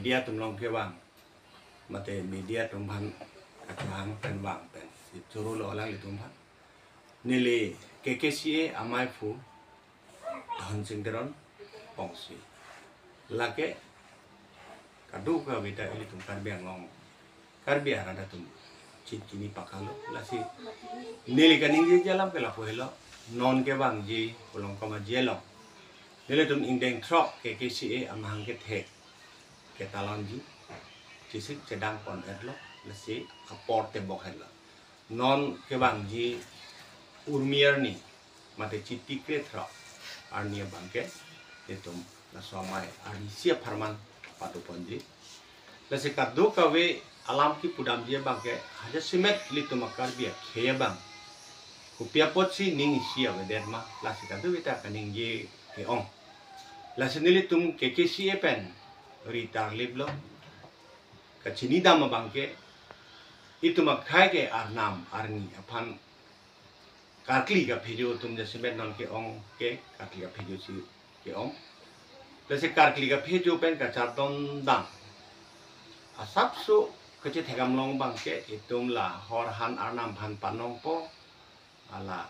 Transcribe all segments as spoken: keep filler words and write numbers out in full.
Media atum along kevang, mate media atum aphan kachehang pen vang pen si choro lo alanglitum aphan. Neli K K C A amaiphu Dhonsing Teron Pongsi. Lake kadokave ta ilitum Karbi Anglong, Karbi arat atum chin chini pakalo. Lasi neli kaningjeji alam ke lapu helo. Non kevangji Volongkom Aji along, nelitum ingdeng throk K K C A amahang kethek ketalonji, chesik chedang pon-etlo, lasi apor tebok helo. Non kevangji Urmi arni, mate Chiti krethrok arni abangke, itum laso amei arnisi apharman padoponji. Lasi kadokave alam kipudamji abangke, hajasemet ilitum a-Karbi akhei abang kopi apotsi ning isi avedet ma, lasi kadokave ta kaningje ke-ong. Lasi nelitum K K C A pen ri tarliplo. Kachinidam abangke, itum akhei ke arnam arni aphan karkli kaphejo atum jasemet non ke-ong ke, karkli kaphejo si ke-ong. Lasi karkli kaphejo pen kachardom dam asapso kachethekdam long abangke, itum la horhan arnam aphan panongpo, hala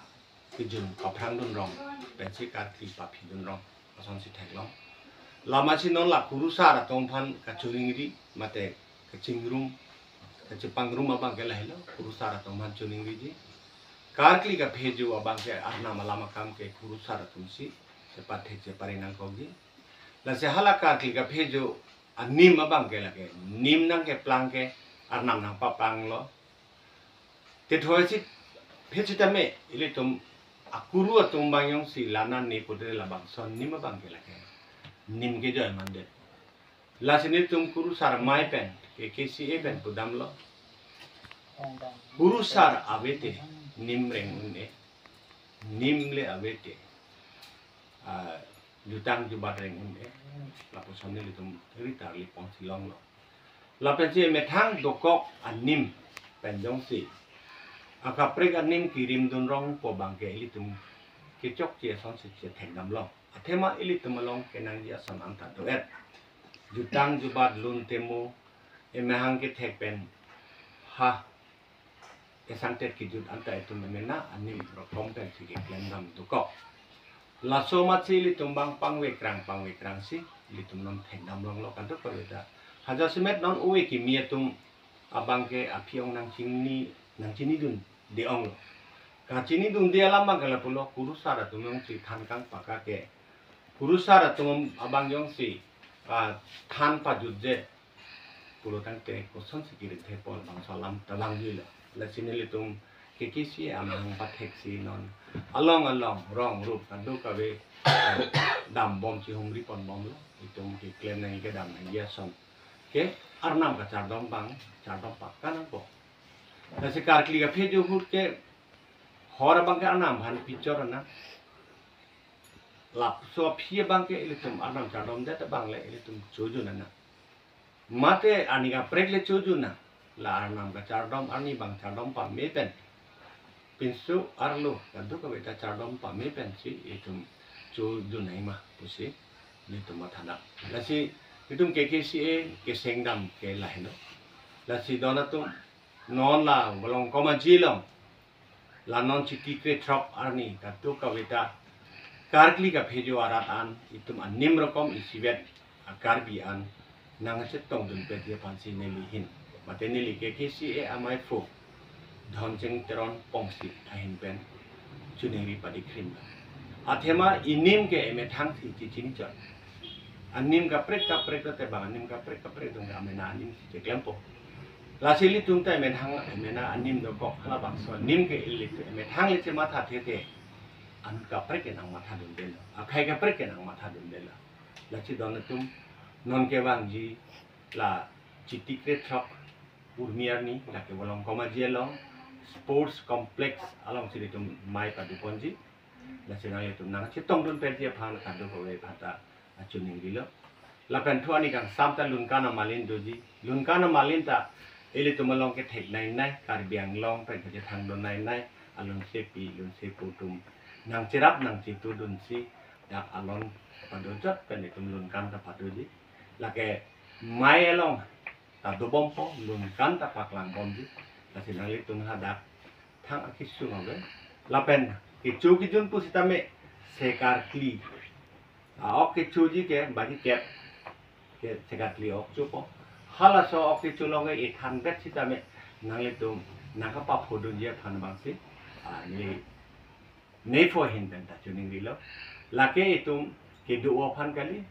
kejun kaphrang dunrong pensi karkli paphi dunrong, asonsi theklong. Lasi non la kurusar atum aphan kachoningri, mate kachingrum, kachepangrum abangke lahelo, kurusar atum aphan choningriji. Karkli kaphejo abangke arnam alam akam ke kurusar atumsi chepathek chepari nangkokji. Lasi hala karkli kaphejo anim abangke lake nim nangkeplang ke arnam nangpapanglo. Tethoi si phe sitame ilitum akuru atum abang jongsi la nane pulote labangso anim abangke lake nim kejoi mandet. Lasi nelitum kurusar amei pen, K K C A pen pudamlo. Kurusar avete nim reng un-e, nim le avete, ah, jutang jubat reng un-e, lapuson nelitum ri tarlipon si longlo. Lapensi emethang dokok anim pen jongsi akaprek anim kirim dunrongpo abangke ilitum kechokche asonsi chethekdam long. Athema ilitum along kenangji ason anta do-et. Jutang jubat lun temo, emahang kethek pen ha kesangtet kejut anta itum emena anim rokom pensi keklemdam dokok. Laso amatsi ilitum abang pangvekrang pangvekrang si ilitum non thekdam longlo kadokave ta. Hajasemet non ove kimi atum abangke aphi-ong nangchini, nangchinidunde-onglo. Kachinidunde alam abangke lapulo, kurusar atum jongsi than kangpaka ke, kurusar atum abang jongsi, ah, than pajutje pulo tangte kosonsi kirit thepol bangso alam ta vangjuilo. Lasi nelitum K K C A amahang patheksi non along along rong rup kadokave, eh, dambom chihumri ponbomlo. Itum keklem nangji kedam nangji ason ke arnam kachardom abang chardom pakka nangpo. Lasi karkli kaphejo ahut ke hor abangke arnam aphan pichor nang. Lapuson aphi abangke ilitum arnam chardomdet abang le ilitum chojun nang. Mate arni kaprek le chojun nang. La arnam kachardom arni abang chardom pame pen, pinso arlo kadokave ta chardom pame pensi itum chojun nangma pusi nelitum mathadam. Lasi itum K K C A kesengdam ke lahelo. Lasi don atum, non la Volongkom Aji along, la non Chiti krethrok arni kadokave ta karkli kaphejo arat an itum anim rokom isivet a-Karbi an nangchetongdunpetji aphansi neli ahin, mate neli K K C A amaiphu Dhonsing Teron Pongsi ahin pen choningri padikrimlo. Athema inim ke emethang si chechini chot. Anim kaprek kaprek ta tebang, anim kaprek kaprek atum ke amena anim si cheklempo. Lasi ilitum ta emethang, emena anim dokok, halabangso anim ke ilitum emethang le chematha thethe, an kaprek ke nangmathadundelo, akhei kaprek ke nangmathadundelo. Lasi don atum, non kevangji la Chiti krethrok Urmi arni, lake Volongkom Aji along, sports complex alongsi ilitum mei padoponji. Lasi nanglitum nangchetongdunpetji aphan kadokave aphan ta achuning dilo. Lapen thu ani kangsam ta Lunkan Amalin doji. Lunkan Amalin ta ilitum along kethek nei nei, Karbi Anglong pen kachethangdun nei nei alun sepi, lun sepo atum nangcherap nangchetudunsi dak alon padojot pen itum Lunkan ta padoji. Lake Mai along ta dobompo, ningkan ta paklangbomji. Lasi nanglitum hadak thang akisung ave. Lapen kecho kejun pusitame se karkli a-ok kechoji ke bagi kep ke se karkli ok chopo. Halaso ok kecho along ke eight hundred sitame nanglitum nangkapaphodunji aphan abangsi, ah, ne nepho ahin pen ta choningrilo. Lake itum kedo aphan kali.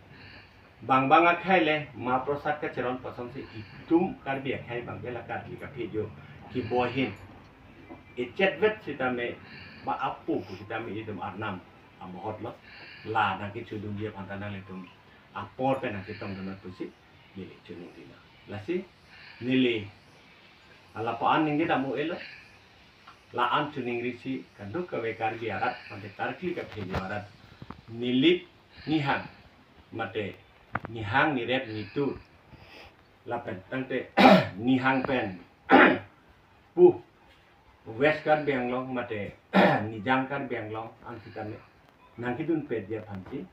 Bang bang akhei le Mahaprasad kacheron pasonsi itum Karbi akhei abangke la Karbi kaphejo kibo ahin echetvet sitame ba apu pusitame itum Arnam amohot lo. La nangkechodunji aphan ta nanglitum apor pen nangchetongdun pusi neli choningrilo. Lasi neli lapu-an ningje dam-o-elo. La-an choningrisi kadokave Karbi arat mate karkli kaphejo arat, nilip nihang mate nihang nirep nitur lapen tangte nihang pen pu West Karbi Anglong mate nijang Karbi Anglong an sitame nangkedunpetji aphansi,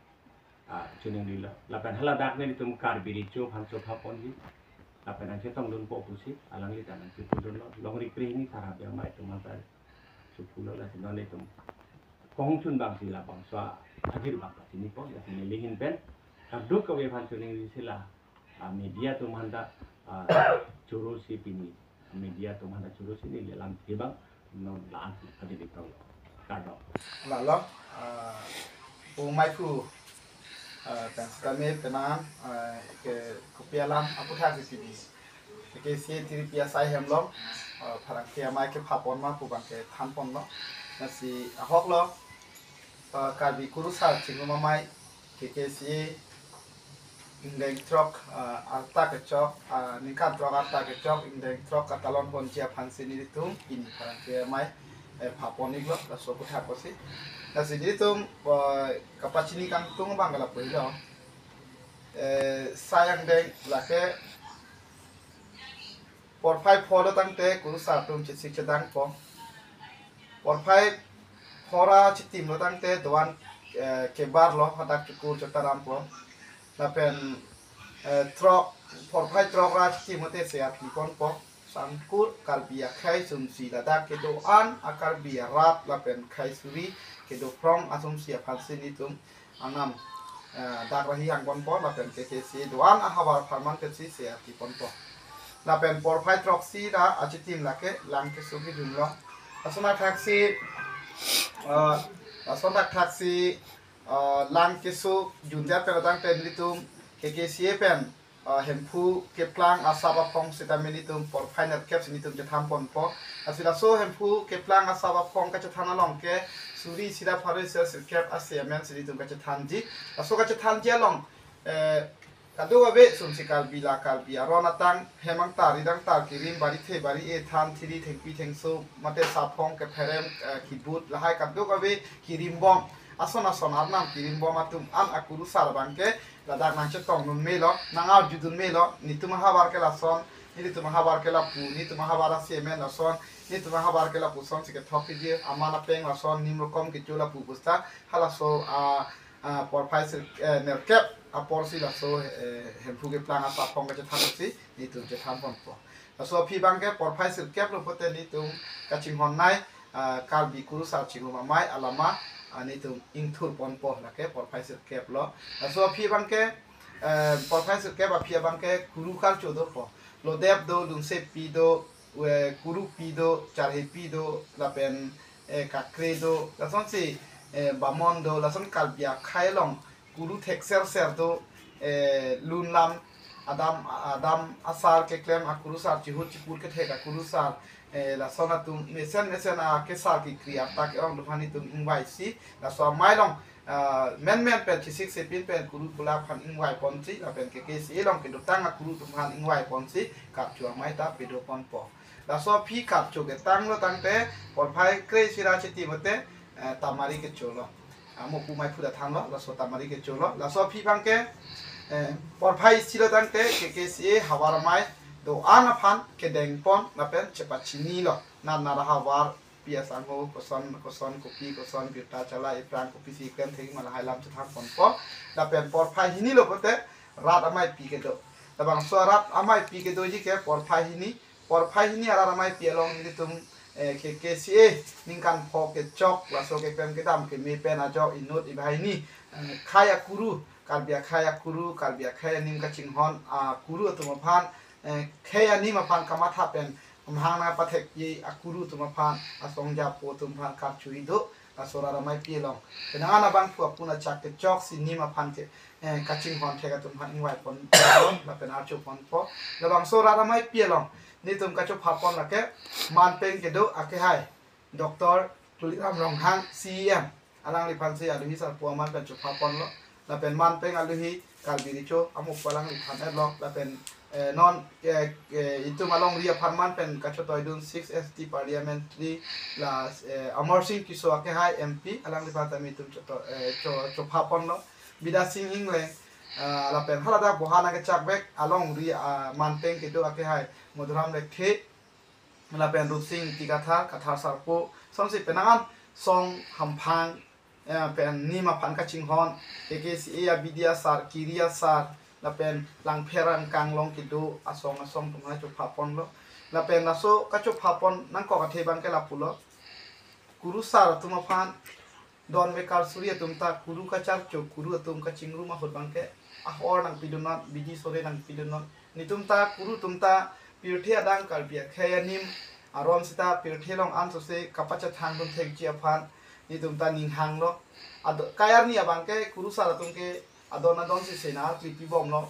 ah, choningrilo. Lapen haladak nelitum Karbi Recho aphan chophaponji. Lapen nangchetongdunpo pusi alangli ta nangchepudunlo. Longri krehini Sarabia amei atum aphan ta chopulo, lasi non itum kong chun abangsi labangso athir abang ta chinipo, lasi neli ahin pen kadokave aphan choningrisi la, ah, media atum aphan ta, ah, chorosi pini media atum aphan ta chorosi neli alam abang non la-an adi di tong. Kardom. Lalo, ah, pu maiphu, ah, pen sitame penang, ah, ke kopi alam aputhaksi pini K K C A tiripi asai hem along, ah, pherangke amei kephapon ma pu abangke thanponlo. Lasi ahok lo, ah, Karbi Kurusar Chingrum Amei K K C A ingdeng throk, ah, arta kechok, ah, ningkan throk arta kechok ingdeng throk katalonponji aphansi nelitum pini pherangke amei, eh, phapon-iklo, laso aputhak pusi. Lasi nelitum, ah, kapachini kangtung abang ke lapu helo. Eh, sai angdeng lake porphai pho lo tangte Kurusar atum chesik chedangpo. Porphai pho ra chitim lo tangte doan, eh, kebar lo, hadak chukur chotarampo. Lapen, eh, throk, porphai throk ra chitim lote se artli ponpo. Sangkur Karbi akhei asumsi ladak kedo-an a-Karbi arat lapen khei suri kedo phrong asumsi aphansi nelitum Arnam, eh, dak rahi hangponpo lapen K K C A doan ahavar apharman pensi se artli ponpo. Lapen porphai throksi ra achitim lake lang keso kejunlo. Lason thakthaksi, eh, lason thakthaksi, eh, lang keso jundet pen tangte nelitum K K C A pen, eh, Hemphu keplang asap aphong sitame nelitum porphai nerkep si nelitum chethanponpo. Lasi laso Hemphu keplang asap aphong kachethan along ke suri sira pharo sir sirkep a-C M N si nelitum kachethanji. Laso kachethanji along, eh, kadokave asumsi Karbi la Karbi aron atang hem angtar rit angtar kirim bari the bari e than thiri thengpi thengso mate saphong kepherem, eh, kibut lahai kadokave kirimbom ason ason Arnam kirimbom atum an a-Kurusar abangke ladak nangchetongdun melo, nangarjudun melo, nelitum ahavar ke lason, nelitum ahavar ke lapu, nelitum ahavar a-C M N lason, nelitum ahavar ke lapuson si kethok kiji, aman apeng lason, nim rokom kecho lapu pusta, halaso a, a, porphai sir, eh, nerkep aporsi laso, eh, Hemphu keplang asap aphong kachethansi nelitum chethanponpo. Laso aphi abangke porphai sirkep lo pote nelitum kachinghonnei, ah, Karbi Kurusar Chingrum Amei alama, ah, nelitum ingthurponpo lake porphai sirkep lo. Laso aphi abangke, eh, porphai sirkep aphi abangke kuru karcho dopo. Lodep do, Lungsepi do, eh, Kurupi do, Charhepi do, lapen, eh, Kakre do, lasonsi, eh, Bamon do, lason Karbi akhei along kuru thekser ser do, eh, lun lam, adam, adam asar keklem a-Kurusar, chihut chipur kethek a-Kurusar, eh, lason atum mesen mesen akesar kekri arta ke-ong atum aphan nelitum ingvaisi, laso amei along, ah, menmen pen chesik sepin pen kuru pula aphan ingvaiponsi, lapen K K C A along kedotang akuru atum aphan ingvaiponsi, karcho amei ta pedoponpo. Laso aphi karcho ketang lo tangte, porphai kre-isi ra chitim lote, eh, tamari kecho lo. Amo pu maiphu ta thanlo, laso tamari kecho lo. Laso aphi abangke, eh, porphai isi lo tangte, K K C A havar amei do-an aphan kedengpon lapen chepachinilo. Nar nar ahavar pi asangho, koson, koson, kopi, koson, birta, chala, iphrang, kopisi klem thek ma lahai alam chethanponpo. Lapen porphai hini lo pote, rat ameipi kedo. Labangso arat ameipi kedoji ke porphai hini, porphai hini arat ameipi along nelitum eh, K K C A ningkan pho kechok laso keklem kedam keme pen ajok inut ibai hini eh, khei akuru, Karbi akhei akuru, Karbi akhei anim kachinghon akuru atum aphan eh, khei anim aphan kamatha pen amahang nangpathekji akuru atum aphan, asong japo atum aphan karchu ido laso arat ameipi along. Penang an abangphu apun achak kechoksi nim aphan ke eh, kachinghon thek atum aphan ingvai pon lapen archo ponpo. Labangso arat ameipi along nelitum kachopha pon lake manpeng kedo akehai Doctor Tuliram Ronghang C E M, alangliphan si aluhi sarpo aman pen chopha ponlo. Lapen manpeng aluhi Karbi Recho Amo pu alangliphan etlo. Lapen eh, non eh, eh, itum alongri apharman pen kachotoidun six S T parliamentary la eh, Amar Sing Tisso akehai M P, alangliphan tame itum choto eh, cho chopha ponlo. Bidya Sing Engleng ah, lapen haladak boha nangkechakvek alongri ah, manpeng kedo akehai Madhuram Lekthe, lapen Rupsing Ingti Kathar, Kathar sarpo, sonsi penang an song hamphang eh, pen nim aphan kachinghon, K K C A abidi asar, kiri asar, lapen Langpher angkang along kedo asong asong atum aphan chopha ponlo. Lapen laso kachopha pon nangkok athe abangke lapulo. Kurusar atum aphan don mekar suri atum ta kuru kacharcho, kuru atum kachingrum ahut abangke ahor nangpidun non, bidi sore nangpidun non. Nelitum ta kuru atum ta pirthe adang Karbi akhei anim aron seta pirthe along ansose kapachethang dun thekji aphan nelitum ta ninghanglo. Ado, kai arni abangke kurusar atum ke adon adon si sena arpi pibomlo.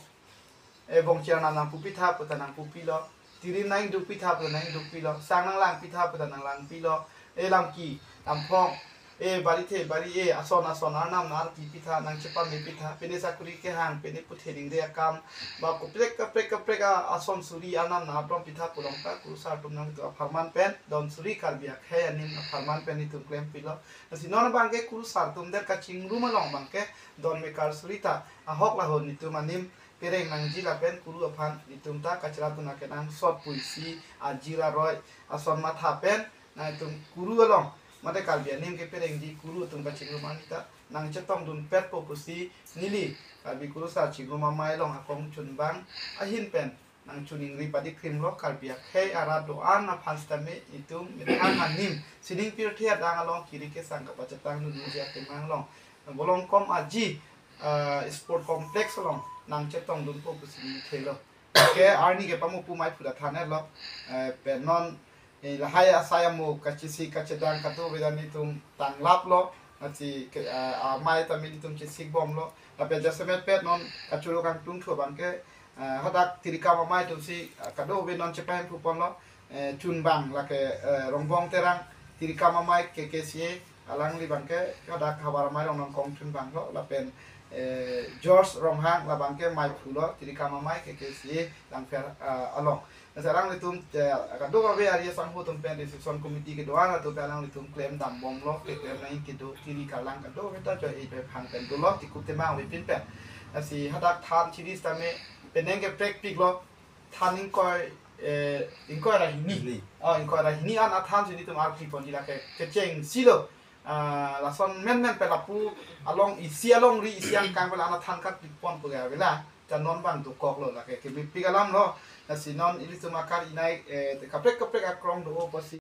E bongchir nang nangpupitha puta nangpupilo. Tirim nangdukpitha puta nangdukpilo. Sang nanglangpitha puta nanglangpilo. E lamki, lamphong, e barithe bari-e, ason ason arnam nang arpi pitha, nangchepamepitha, pine sakuri kehang, pine puthe ningri akam, ba kaprek kaprek kaprek a- ason suri arnam nang ardom pitha pu along ta kurusar atum nangtum apharman pen don suri Karbi akhei anim apharman pen nelitum klempilo. Lasi non abangke kurusar atum der kachingrum along abangke don mekar suri ta ahok lahon nelitum anim pereng nangji lapen kuru aphan nelitum ta kacheratun akenangsot pusi ajir aroi ason matha pen nangtum kuru along mate Karbi anim keperengji kuru atum kachingrum arni ta nangchetongdunpetpo pusi neli Karbi Kurusar Chingrum Amei along akong chunbang ahin pen nangchiningri padikrimlo. Karbi akhei arat do-an aphan sitame itum methang anim sining pirthe adang along kiri kesang kapachetang dunji akemang along Bolongkom Aji ah, sport complex along nangchetongdunpo pusi neli thelo. Ke arni ke pamupu mai pura thanetlo. Eh, pen non eh, lahai asai amo kachesik kachedang kadokave ta nelitum tanglaplo. Lasi ke ah, amei tame nelitum chesikbomlo. Lapen jasemet pet non kachoro kangtung thu abangke ah, hadak Tirikam Amei atumsi ah, kadokave non chepahemphu ponlo. Eh, chunbang lake eh, Rongbong Terang, Tirikam Amei K K C A, alangli abangke hadak havar amei along nangkong chunbanglo. Lapen eh, George Ronghang labangke meiphulo, Tirikam Amei K K C A Langpher ah, along. Lasi alanglitum eh, kadokave ari asangho atum pen reception committee kedo-an atum pen alanglitum klem dambomlo, keklem nangji kedo, kiri karlang kadokave ta joi-e joiphang pen dolo, tikup tema avepin pen. Lasi hadak than chiri sitame penang keprekpiklo, than ingkoi eh, ingkoi ra hini. Hini. Oh, ingkoi ra hini an athan si nelitum arpi ponji lake kechengsi lo. Ah, lason menmen pen lapu along isi alongri isi angkang pen la-an athan kapik pon pu ke avela. Ta non abang dokoklo lake kemepik alamlo. Lasi non ilitum akar inai eh, kaprek kaprek akrong do-o pusi